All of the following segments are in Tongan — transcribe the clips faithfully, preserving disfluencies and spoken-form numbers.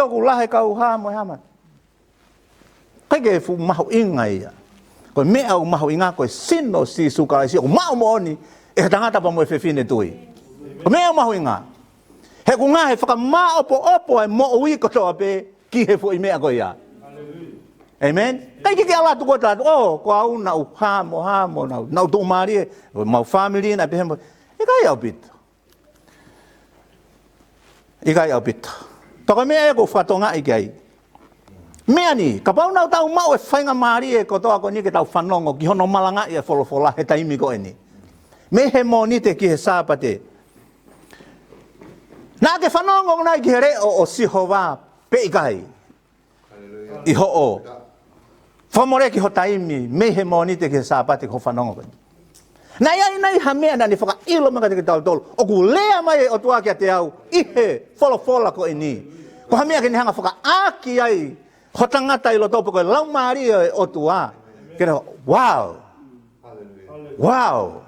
ʻoku lahi e kau hā mo e hā mai. ʻIkai ke fuʻu mahuʻinga ia. Ko e meʻa ʻoku mahuʻinga ko e sino ʻo Sīsū Kalaisi ʻoku maʻu moʻoni ʻe he tangata pea mo e fefine tui. Ko e meʻa ʻoku mahuʻinga. He ʻoku ngaohi e fakamāʻopoʻopo ʻa e moʻui kotoa pē ki he foʻi meʻa ko ia. ʻĒmeni? ʻIkai ke ke ʻalu atu koe ʻo tala atu, ʻō, ko au naʻá ku hā mo hā mo naʻá ku, naʻá ku tuʻumālie, ʻo mau fāmili naʻe pehē mo. ʻIkai ʻaupito. ʻIkai ʻaupito. Pea ko e meʻa ē ʻoku ou fakatokangaʻi ki ai. Meʻa ni, kapau naʻa tau maʻu e faingamālie kotoa ko eni ke tau fanongo ki hono malangaʻi e folofola he taimi ko eni. Mei he Mōnite ki he Sāpate. Naʻá ke fanongo nai ki he leʻo ʻo Sihova pe ʻikai? ʻI hoʻo fakamoleki ho taimi mei he Mōnite ki he Sāpate ko hoʻo fanongo ko eni. Naʻe ʻi ai nai ha meʻa naʻá ne fakaʻilo mai kiate kitautolu ʻoku lea mai e ʻOtua kiate au ʻi he folofola ko eni, ko ha meʻa ke ne hanga ʻo fakaʻāki ai ho tangata ʻi loto pe ko e Laumālie ʻo e ʻOtua? Ke ne, wow. Wow.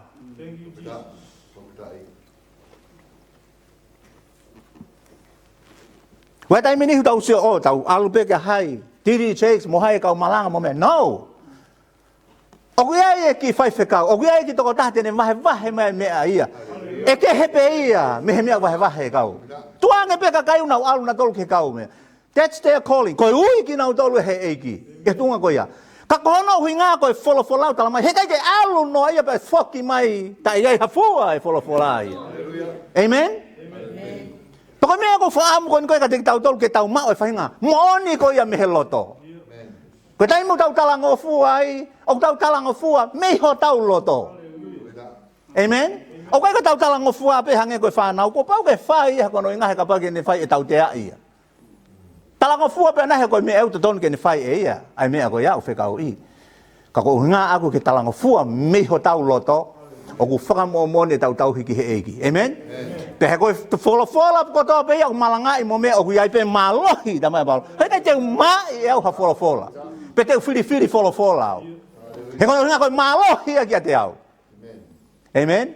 Ko e taimi ni ʻoku tau sio ʻo tau ʻalu pē ki ha hai, T D Jakes mo hai e kau malanga mo meʻa. No. ʻOku ʻi ai e kiʻi faifekau, ʻoku ʻi ai e kiʻi tokotaha te ne vahevahe mai e meʻa ia. ʻE kehe pē ia mei he meʻa vahevahe e kau. Tukuange pē kakai ʻoku nau ʻalu nautolu ki he kau meʻa. That's their calling. Ko e ui kinautolu ʻe he ʻEiki ʻi he tuʻunga ko ia. Ka ko hono ʻuhinga ko e folofola ʻoku tala mai, heʻikai ke ʻalu noa ia pea foki mai taʻe ʻi ai ha fua e folofola ia. ʻĒmeni? Pea ko e meʻa ʻoku ou fakaʻamu ko eni ko ē kiate kitautolu ke tau maʻu e faʻahinga moʻoni ko ia mei he loto. Ko e taimi ʻoku tau talangofua ai, ʻoku tau talangofua mei hotau loto. ʻĒmeni? ʻOku ʻikai ke tau talangofua pē hangē ko e fānau, kuo pau ke fai ia he ko hono ʻuhinga he kapau ʻoku ʻikai ke ne fai ʻe tautea ia. Talangofua pē ʻana he ko e meʻa ʻoku totonu ke ne fai ʻe ia ʻa e meʻa ko ia ʻoku fekauʻi. Ka ko e ʻuhinga ʻaku ke talangofua mei hotau loto, ʻoku fakamoʻomoʻoni ʻetau tauhi ki he ʻEiki. ʻĒmeni? Pea he ko e folofola kotoa pē ia ʻoku malangaʻi mo meʻa ʻoku ʻi ai pē mālohi, talamai ʻe Paula. Heʻikai te u maʻu ʻe au ha folofola. Pe te u filifili folofola au. He ko hono ʻuhinga ko e mālohi ia kiate au. ʻĒmeni?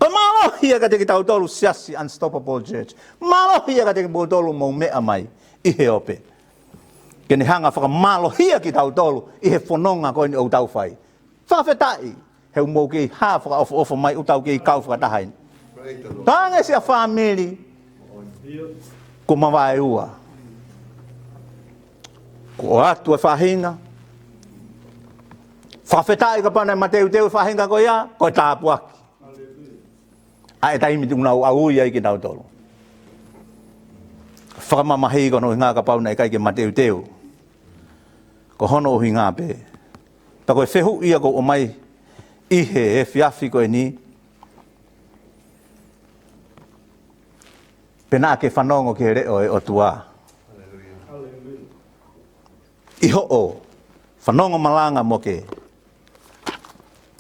Ko e mālohi ia kiate kitautolu siasi Unstoppable Church. Mālohi ia kiate kimoutolu mou meʻa mai ʻi he ope. Ke ne hanga ʻo fakamālohia kitautolu ʻi he fononga ko eni ʻoku tau fai. Fakafetaʻi, he ʻoku mou kei hā fakaʻofoʻofa mai, ʻoku tau kei kau fakataha eni. Tange sia fāmili, kuo mavaeua. Kuo ʻoatu e faʻahinga. Fakafetaʻi kapau naʻe mateuteu e faʻahinga ko ia, ko e tāpuaki. ʻA e taimi te u nau ʻaui ai kinautolu. Fakamamahi ko hono ʻuhinga kapau naʻe ʻikai ke mateuteu. Ko hono ʻuhinga pē. Pea ko e fehuʻi ia ʻoku ou ʻomai ʻi he efiafi ko eni. Pe naʻá ke fanongo ki he leʻo ʻo e ʻOtua ʻi hoʻo fanongo malanga mo ke.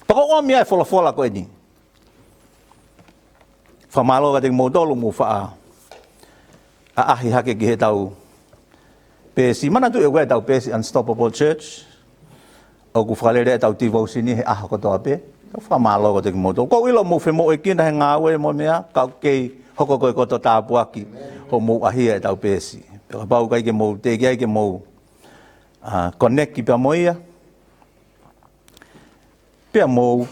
Pea ʻoku ou ʻomi ʻa e folofola ko eni. Fakamālō kiate kimoutolu mou faʻa ʻaʻahi hake ki heʻetau peesi. Manatuʻi ʻoku ʻi ai ʻetau peesi Unstoppable Church. ʻOku fakalele ʻetau tivōsini he ʻaho kotoa pē. Fakamālō kiate kimoutolu. ʻOku ou ʻilo mou femoʻuekina he ngāue mo e meʻa, ka ʻoku kei hoko ko e koto tāpuaki hoʻomou ʻaʻahi ʻetau peesi. Pea kapau ʻoku ʻikai ke mou teʻeki ai ke mou, ā, connect pea mo ia. Pea mou,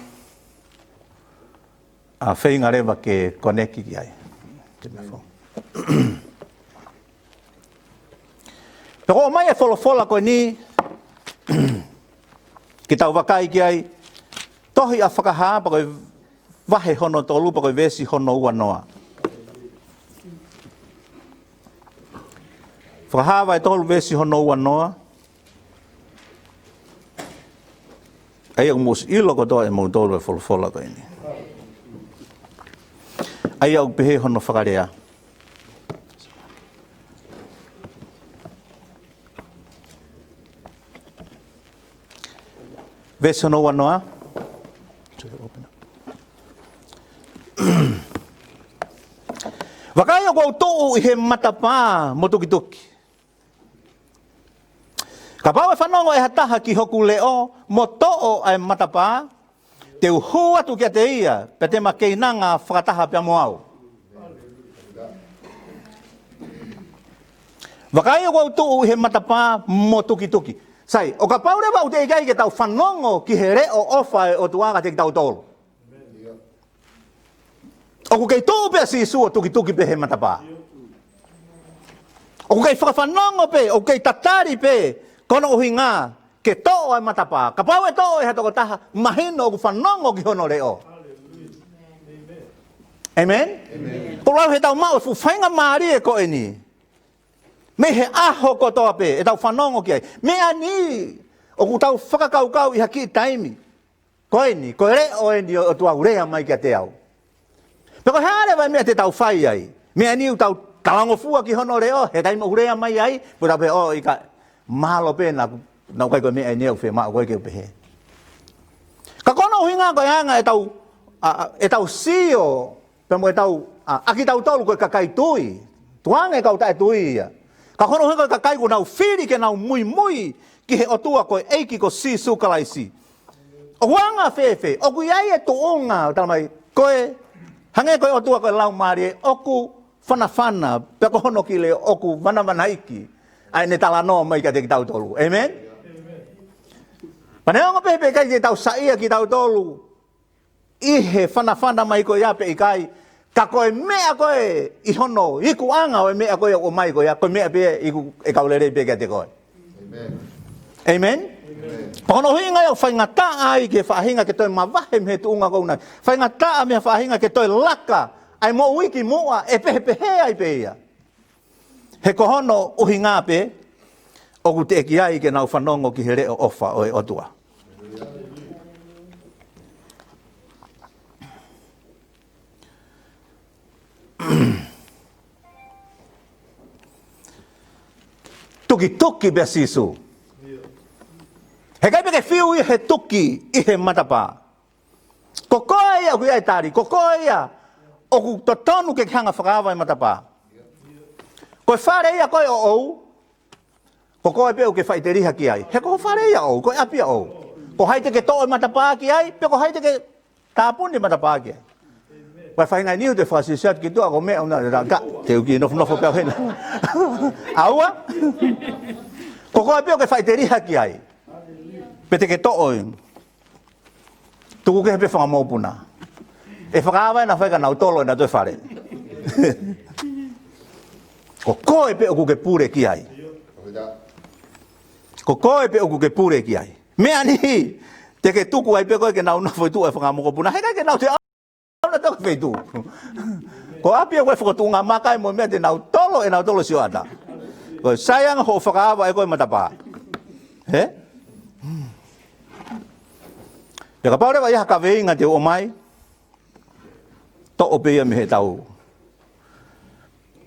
ā, feinga leva ke connect ki ai. Pea ʻoku ou ʻomai e folofola ko eni, ke tau vakai ki ai, tohi ʻa Fakahā, pea ko e vahe hono tolu, pea ko e veesi hono ua noa. Fakahā vahe tolu veesi hono ua noa. ʻA ia ʻoku mou ʻilo kotoa ʻe moutolu e folofola ko eni. ʻA ia ʻoku pehē hono fakalea. Veesi hono ua noa. Vakai ʻoku ou tuʻu ʻi he matapā mo tukituki. Kapau ʻe fanongo ʻe ha taha ki hoku leʻo, mo toʻo ʻa e matapā, te u hū atu kiate ia, pea te ma keinanga fakataha pea mo au. Vakai ʻoku ou tuʻu ʻi he matapā mo tukituki. Sai, ʻo kapau leva ʻoku teʻeki ai ke tau fanongo ki he leʻo ʻofa ʻa e ʻOtua kiate kitautolu, ʻoku kei tuʻu pē ʻa Sīsū ʻo tukituki pē he matapā. ʻOku kei fakafanongo pē, ʻoku kei tatali pē, ko hono ʻuhinga ke toʻo ʻa e matapā. Kapau ʻe toʻo ʻe ha tokotaha, mahino ʻoku fanongo ki hono leʻo. ʻĒmeni? ʻĒmeni. Ko e lau heʻetau maʻu e fuʻu faingamālie ko eni mei he ʻaho kotoa pē ʻetau fanongo ki ai. Meʻa ni ʻoku tau fakakaukau ʻi ha kiʻi taimi, ko eni, ko e leʻo eni ʻo e ʻOtua ʻoku lea mai kiate au. Pe ko e hā leva e meʻa te tau fai ai? Meʻa ni ʻoku tau talangofua ki hono leʻo he taimi ʻoku lea mai ai, pea tau pehē, ʻo ʻikai, mahalo pē naʻa, naʻa ʻikai ko e meʻa eni ʻoku fiemaʻu ko ē ke u pehē. Ka ko hono ʻuhinga ko e anga ʻetau, ʻa, ʻa, ʻetau sio, pea mo ʻetau, ʻa, ʻa kitautolu ko e kakai tui, tukuange kau taʻetui ia. Ka ko hono ʻuhinga ko e kakai kuo nau fili ke nau muimui ki he ʻOtua ko e ʻEiki ko Sīsū Kalaisi. ʻOku anga fēfē, ʻoku ʻi ai e tuʻunga, tala mai, ko e, hangē ko e ʻOtua ko e Laumālie, ʻoku fanafana, pea ko hono kiʻi leʻo ʻoku vanavanaiki ʻa ʻene talanoa mai kiate kitautolu. ʻĒmeni? Pea neongo pē pe ʻikai ke tau saiʻia kitautolu ʻi he fanafana mai ko ia pe ʻikai, ka ko e meʻa ko ē ʻi hono ikuʻanga ʻo e meʻa ko ē ʻoku ʻomai ko ia, ko e meʻa pē ia ʻoku ʻe kau lelei pē kiate koe. ʻĒmeni? ʻĒmeni? ʻĒmeni. Pea ko hono ʻuhinga ia ʻoku faingataʻa ai ki he faʻahinga ke toe mavahe mei he tuʻunga ko ena. Faingataʻa mei he faʻahinga ke toe laka ʻa e moʻui ki muʻa, ʻe pehepehē ai pē ia. He ko hono ʻuhinga pē, ʻoku teʻeki ai ke nau fanongo ki he leʻo ʻofa ʻo e ʻOtua. Tukituki pē ʻa Sīsū. Heʻikai pē ke fiu ia he tuki ʻi he matapā. Ko koe ia ʻoku ʻi ai e tali, ko koe ia ʻoku totonu ke ke hanga fakaava e matapā. Ko e fale ia ko ē ʻoʻou, ko koe pē ʻoku ke faʻiteliha ki ai. He ko e fale ia ʻoʻou, ko e ʻapi ia ʻoʻou. Ko hai te ke toʻo e matapā ki ai, pe ko hai te ke tāpuni e matapā ki ai. Ko e faʻahinga ʻe niʻihi te fakasiosio atu ki tuʻa ko e meʻa ʻoku na, na, ka, te u kiʻi nofonofo pē au hena. ʻAua, ko koe pē ʻoku ke faʻiteliha ki ai. Pe te ke toʻo e tuku ki he fanga mokopuna. ʻE fakaava ʻe nautolu ʻe nautolu e fale. Ko koe pē ʻoku ke pule ki ai. Ko koe pē ʻoku ke pule ki ai. Meʻa ni, te ke tuku ai pē koe ke nau nofo ʻi tuʻa e fanga mokopuna. Heʻikai ke nau toe ʻalu ʻo nofo ʻi ha feituʻu. Ko e ʻapi ia ko e fokotuʻunga maka ia mo e meʻa te nau tolo ʻe nautolu e sioʻata. Ko e sai ange hoʻo fakaava ʻe koe e matapā. Hē? Pea kapau leva ʻe ʻi ai ha kaveinga te u ʻomai, toʻo pē ia mei heʻetau,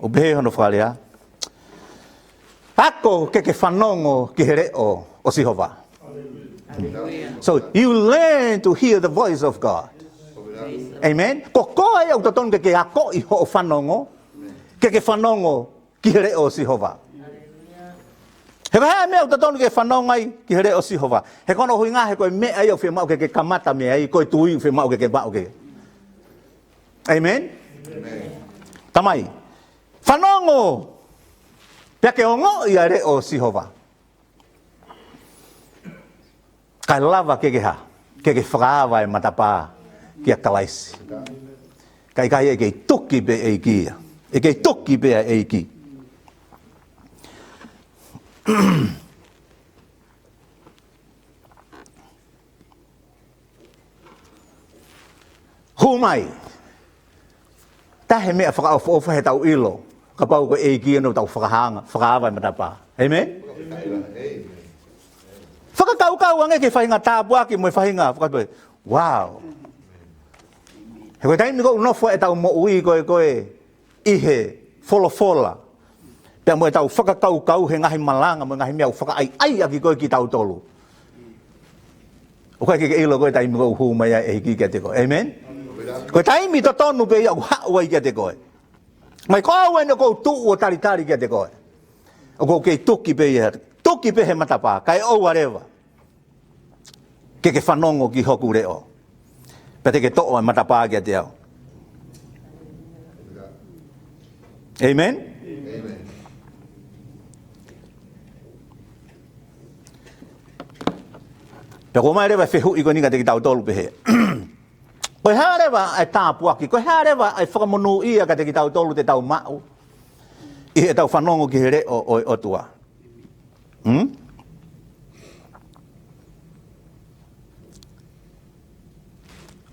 ʻoku pehē hono fakalea, ako ke ke fanongo ki he leʻo ʻo Sihova. So you learn to hear the voice of God. ʻĒmeni? Ko koe ia ʻoku totonu ke ke akoʻi hoʻo fanongo, ke ke fanongo ki he leʻo ʻo Sihova. He ko e hā e meʻa ʻoku totonu ke fanongo ai ki he leʻo ʻo Sihova? He ko hono ʻuhinga he ko e meʻa ia ʻoku fiemaʻu ke ke kamata mei ai, ko e tui ʻoku fiemaʻu ke ke maʻu ke. ʻĒmeni? ʻĒmeni. Tamai, fanongo, pea ke ongoʻi ʻa e leʻo ʻo Sihova. Kae lava ke ke hā, ke ke fakaava e matapā kia Kalaisi. Kae ʻikai, ʻe kei tuki pē ʻEiki ia. ʻE kei tuki pē ʻa e ʻEiki. Hū mai. Taʻe meʻa fakaʻofoʻofa heʻetau ʻilo kapau ko e ʻEiki ʻoku tau fakahanga, fakaava e matapā. ʻĒmeni? Fakakaukau ange ki he faʻahinga tāpuaki mo e faʻahinga fakapē. Wow. He ko e taimi ʻoku nofo ai ʻetau moʻui ko ē, ko ē ʻi he folofola, pea mo ʻetau fakakaukau he ngaahi malanga mo e ngaahi meʻa ʻoku fakaʻaiʻai ʻaki ko ē kitautolu, ʻoku ʻikai ke ke ʻilo ko e taimi ʻoku hū mai ai e ʻEiki kiate koe. ʻĒmeni? Ko e taimi totonu pē ia ʻoku haʻu ai kiate koe. Mai ko au eni ʻoku ou tuʻu ʻo talitali kiate koe. ʻOku ou kei tuki pē ia, tuki pē he matapā, kae ʻoua leva ke ke fanongo ki hoku leʻo, pea te ke toʻo e matapā kiate au. ʻĒmeni? ʻĒmeni. Pea ʻoku ʻomai leva e fehuʻi ko eni kiate kitautolu pehē. Ko e hā leva e tāpuaki, ko e hā leva e fakamonūʻia kiate kitautolu te tau maʻu ʻi heʻetau fanongo ki he leʻo ʻo e ʻOtua? Hmm?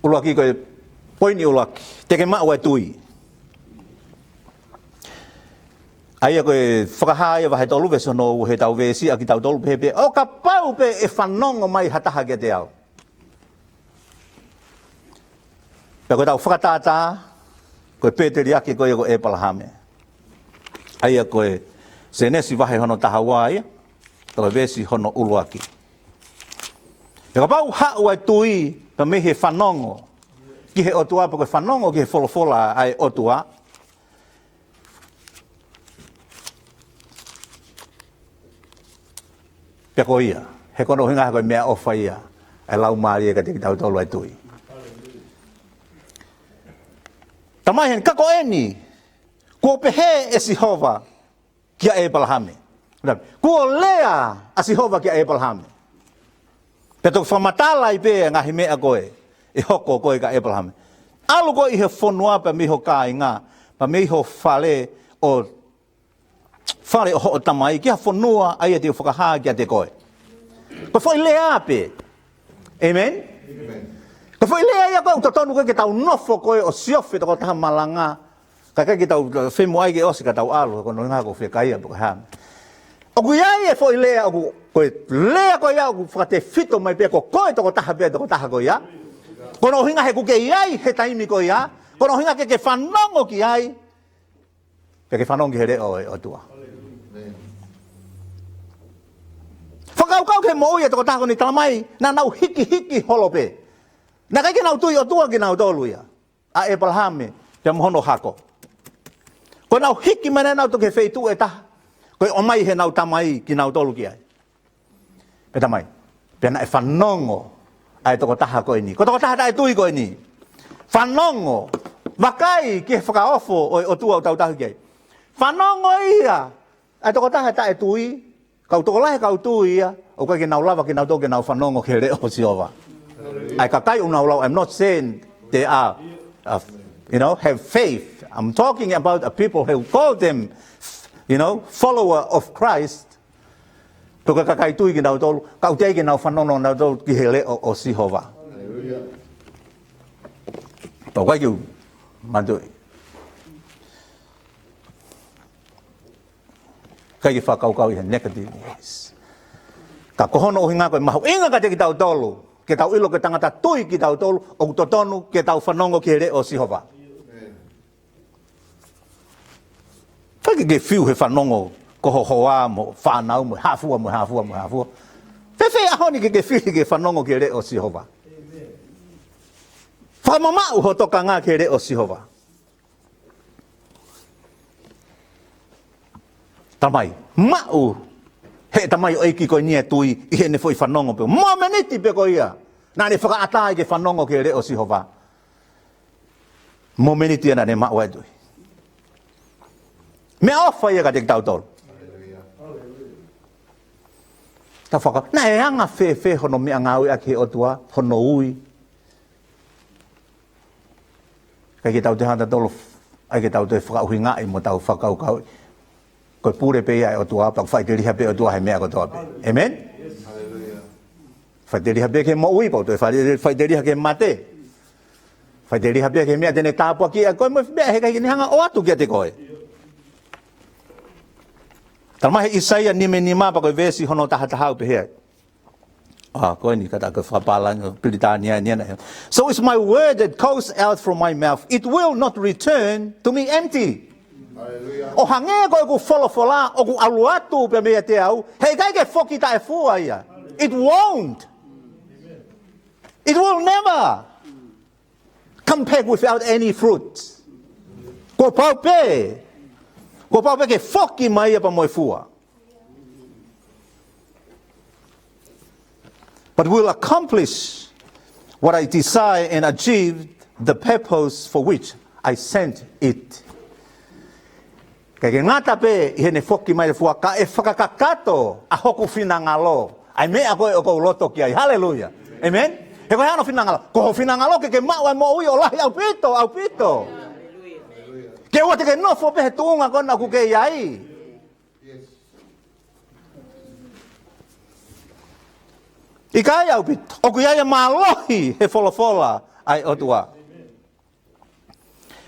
ʻUluaki ko e poini ʻuluaki. Te ke maʻu e tui. ʻA ia ko e Fakahā ia vahe tolu veesi ono, ʻoku ʻi heʻetau veesi ʻa kitautolu pē pē. ʻO kapau pē ʻe fanongo mai ha taha kiate au. Pea ko ʻetau fakatātā, ko e pēteliake ko ia ko ʻĒpalahame. ʻA ia ko e Sēnesi vahe hono taha ua ia, ko e veesi hono ʻuluaki. Pea kapau haʻu ʻa e tui, pea mei he fanongo ki he ʻOtua, pe ko e fanongo ki he folofola ʻa e ʻOtua, pea ko ia, he ko hono ʻuhinga ko e meʻaʻofa ia ʻa e Laumālie kiate kitautolu ʻa e tui. Talamai heni, ka ko eni, kuo pehē ʻe Sihova kia ʻĒpalahame. Kuo lea ʻa Sihova kia ʻĒpalahame. Pea toki fakamatala ai pē ngaahi meʻa ko ē ʻe hoko ko ē kia ʻĒpalahame. ʻAlu koe ʻi he fonua pea mei ho kāinga, pea mei ho fale ʻo fale ʻo hoʻo tamai, ki ha fonua ʻa ia te u fakahā kiate koe. Ko e foʻi lea pē. ʻĒmeni? ʻĒmeni. Ko e foʻi lea ia ko ē ʻoku totonu ko ē ke tau nofo ko ē ʻo siofi tokotaha malanga. Kae ʻikai ke tau femoʻuekina ke ʻosi ka tau ʻalu, ko hono ʻuhinga ko e fekaia pe ko e hā. ʻOku ʻi ai e foʻi lea ʻoku, ko e lea ko ia ʻoku fakatefito mai pē ko koe tokotaha pē tokotaha ko ia. Ko hono ʻuhinga he ʻoku ke ʻi ai he taimi ko ia. Ko hono ʻuhinga ke ke fanongo ki ai. Pea ke fanongo ki he leʻo ʻo e ʻOtua. Fakakaukau ki he moʻui ʻa e tokotaha ko eni, talamai naʻa nau hikihiki holo pē. Naʻe ʻikai ke nau tui ʻOtua kinautolu ia, ʻa ʻĒpalahame pea mo hono hako. Ko ʻenau hiki mai naʻa nau toki he feituʻu ʻe taha, ko e ʻomai heʻenau tamai kinautolu ki ai. Pea talamai, pea naʻe fanongo ʻa e tokotaha ko eni, ko e tokotaha taʻetui ko eni. Fanongo, vakai ki he fakaofo ʻo e ʻOtua ʻoku tau tauhi ki ai. Fanongo ia ʻa e tokotaha taʻetui, kau tokolahi kau tui ia, ʻoku ʻikai ke nau lava kinautolu ke nau fanongo ki he leʻo ʻo Sihova. ʻA e kakai ʻoku nau lau, I'm not saying they are, uh, you know, have faith. I'm talking about a people who call them, you know, follower of Christ. Pe ko e kakai tui kinautolu, ka ʻoku teʻeki ke nau fanongo nautolu ki he leʻo ʻo Sihova. Pea ʻoku ʻikai ke u manatuʻi. ʻIkai ke fakakaukau ʻi he negative ways. Ka ko hono ʻuhinga ko e mahuʻinga kiate kitautolu, ke tau ʻilo ko e tangata tui kitautolu, ʻoku totonu ke tau fanongo ki he leʻo ʻo Sihova. ʻIkai ke ke fiu he fanongo ko ho hoa mo e fānau mo e hā fua mo e hā fua mo e hā fua. Fēfē ʻaho ni ke ke fili ke fanongo ki he leʻo ʻo Sihova? Fakamamaʻu ho tokanga ki he leʻo ʻo Sihova. Talamai, maʻu ʻe he tamaioʻeiki ko eni ʻa e tui ʻi heʻene foʻi fanongo pē. Momeniti pē ko ia naʻa ne fakaʻatā ai ke fanongo ki he leʻo ʻo Sihova, momeniti ia naʻa ne maʻu ai e tui. Meʻaʻofa ia kiate kitautolu. Tau fakakaukau, naʻe anga fēfē hono meʻangāueʻaki ʻe he ʻOtua hono ui? ʻIkai ke tau toe hanga tautolu, ʻikai ke tau toe fakaʻuhingaʻi mo tau fakakaukau, ko e pule pē ia ʻa e ʻOtua, pea ʻoku faʻiteliha pē ʻOtua he meʻa kotoa pē. ʻĒmeni? Faʻiteliha pē ki he moʻui, pea ʻoku toe faʻi-, faʻiteliha ki he mate. Faʻiteliha pē ki he meʻa te ne tāpuakiʻi ʻa koe mo e meʻa he ʻikai ke ne hanga ʻo ʻoatu kiate koe. Talamai ʻe ʻĪsaia nima nima, pea ko e veesi hono taha taha ʻoku pehē ai. Ah, ko eni ka ta ke fakapālangi Pilitānia ni ana. So is my word that goes out from my mouth. It will not return to me empty. Hallelujah. ʻO hangē ko ʻeku folofola ʻoku ʻalu atu pē meiate au, he ʻikai ke foki taʻefua ia. It won't. It will never come back without any fruit. Kuo pau pē, kuo pau pē ke foki mai ia pea mo e fua. But will accomplish what I desire and achieve the purpose for which I sent it. ʻIkai ke ngata pē ʻi heʻene foki mai e fua, ka ʻe fakakakato ʻa hoku finangalo, ʻA e meʻa ko ē ʻoku ou loto ki ai. Haleluia. Amen. He ko e hā hono finangalo? Ko ho finangalo ke ke maʻu ʻa e moʻui ʻo lahi ʻaupito, ʻaupito. Ke ʻoua te ke nofo pē he tuʻunga ko ena ʻoku ke ʻi ai. ʻIkai ʻaupito. ʻOku ʻi ai e mālohi he folofola ʻa e ʻOtua.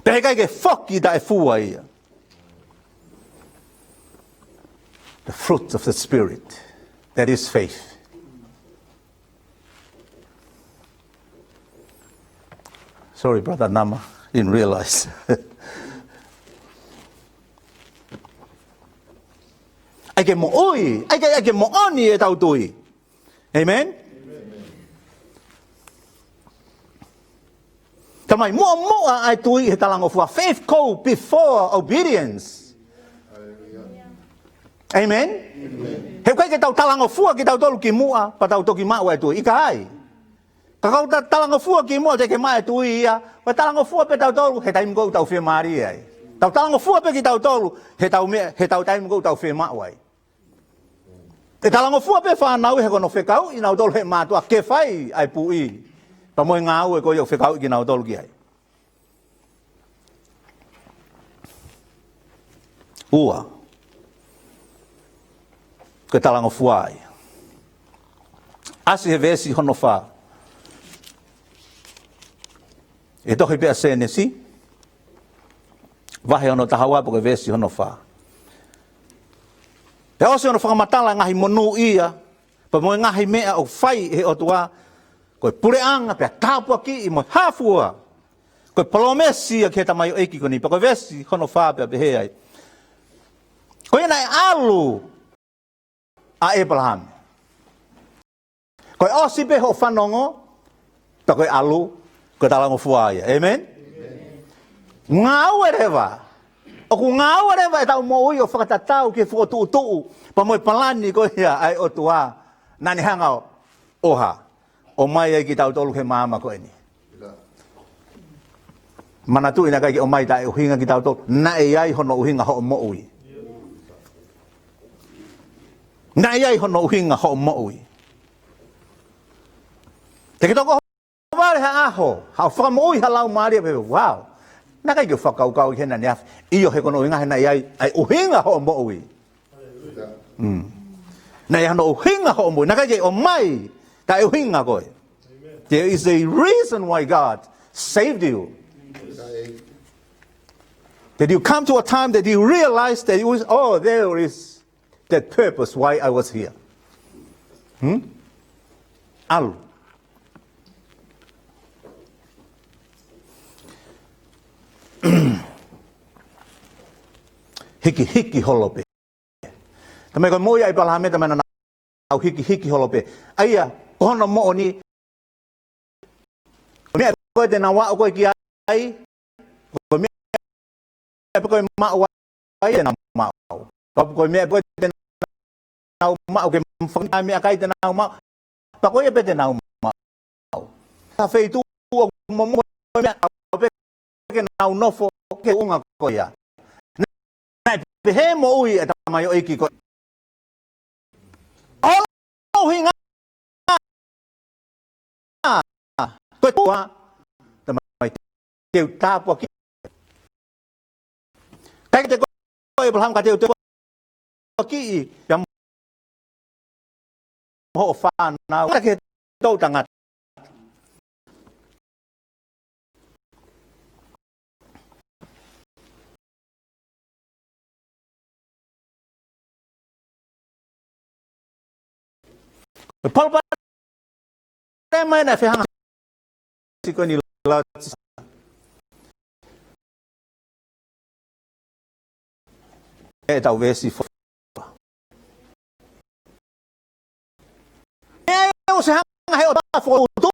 Pea heʻikai ke foki taʻefua ia. The fruit of the Spirit, that is faith. Sorry, Brother Nama, didn't realize. ʻAi ke moʻui, ʻai ke, ʻai ke moʻoni ʻetau tui. Amen? Tamai, muʻomuʻa ʻa e tui he talangofua. Faith go before obedience. Amen? He ʻoku ʻikai ke tau talangofua kitautolu ki muʻa, pea tau toki maʻu ʻa e tui. ʻIkai. Ka ʻoku tau ta-, talangofua ki muʻa teʻeki maʻu e tui ia, pea talangofua pē tautolu he taimi ko ē ʻoku tau fiemālie ai. Tau talangofua pē kitautolu he tau meʻa, he tau taimi ko ē ʻoku tau fiemaʻu ai. ʻE talangofua pē fānau he ko hono fekauʻi kinautolu he mātuʻa ke fai ʻa e puʻi. Pea mo e ngāue ko ia ʻoku fekauʻi kinautolu ki ai. Ua. Ko e talangofua ia. ʻAsi he veesi hono fā. ʻE tohi pē ʻa Sēnesi. Vahe hono taha ua pea ko e veesi hono fā. Pea ʻosi hono fakamatala ngaahi monūʻia, pea mo e ngaahi meʻa ʻoku fai ʻe he ʻOtua, ko e puleʻanga, pea tāpuakiʻi mo e hā fua. Ko e palōmesi ia ki he tamaioʻeiki ko eni, pea ko e veesi hono fā pea pehē ai. Ko ia naʻe ʻalu ʻa ʻĒpalahame. Ko e ʻosi pē hoʻo fanongo, pea ko e ʻalu, ko e talangofua ia. Amen? Ngāue leva. ʻOku ngāue leva ʻetau moʻui ʻo fakatatau ki he fokotuʻutuʻu, pea mo e palani ko ia ʻa e ʻOtua. Naʻa ne hanga ʻo, ʻo hā, ʻomai ai kitautolu he māmani ko eni. Manatuʻi naʻe ʻikai ke ʻomai taʻeʻuhinga kitautolu. Naʻe ʻi ai hono ʻuhinga hoʻo moʻui. Naʻe ʻi ai hono ʻuhinga hoʻo moʻui. Te ke toki ʻohovale ha ʻaho, haʻo fakamoʻui ha laumālie pea, wow. Naʻe ʻikai ke u fakakaukau ki hena ʻaneafi. ʻIo, he ko hono ʻuhinga he naʻe ʻi ai, ʻa e ʻuhinga hoʻo moʻui. Mm. Naʻe ʻi ai hono ʻuhinga hoʻo moʻui. Naʻe ʻikai ke ʻomai taʻeʻuhinga koe. There is a reason why God saved you. Did you come to a time that you realize that you was, oh, there is that purpose why I was here? Hmm? ʻAlu. Hikihiki holo pē. Tamai, ko e moʻui ʻa ʻĒpalahame, tamai, naʻa nau hikihiki holo pē. ʻA ia, ko hono moʻoni, ko e meʻa ko ē te nau aʻu ko ē ki ai, ko e meʻa pē ko ē maʻu ai te nau maʻu. Pea ko e meʻa pē ko ē te nau maʻu ke fakameʻakai te nau maʻu. Pea ko ia pē te nau maʻu. Ka feituʻu ʻoku momoho e meʻa, ʻalu pē ke nau nofo ki he tuʻunga ko ia. Naʻe pehē moʻui e tamaioʻeiki ko ē. ʻUhinga ko e ʻOtua, tamai, te u tāpuakiʻi. ʻIkai ke te ko ʻĒpalahame, ka te u tāpuakiʻi ia mo hoʻo fānau. Ka ke tau tangata. Ko e palopalema ena ʻe fehanga siko ni lati. ʻE tau veesi fo- ʻE ʻosi hanga he ʻOtua ʻo fokotuʻu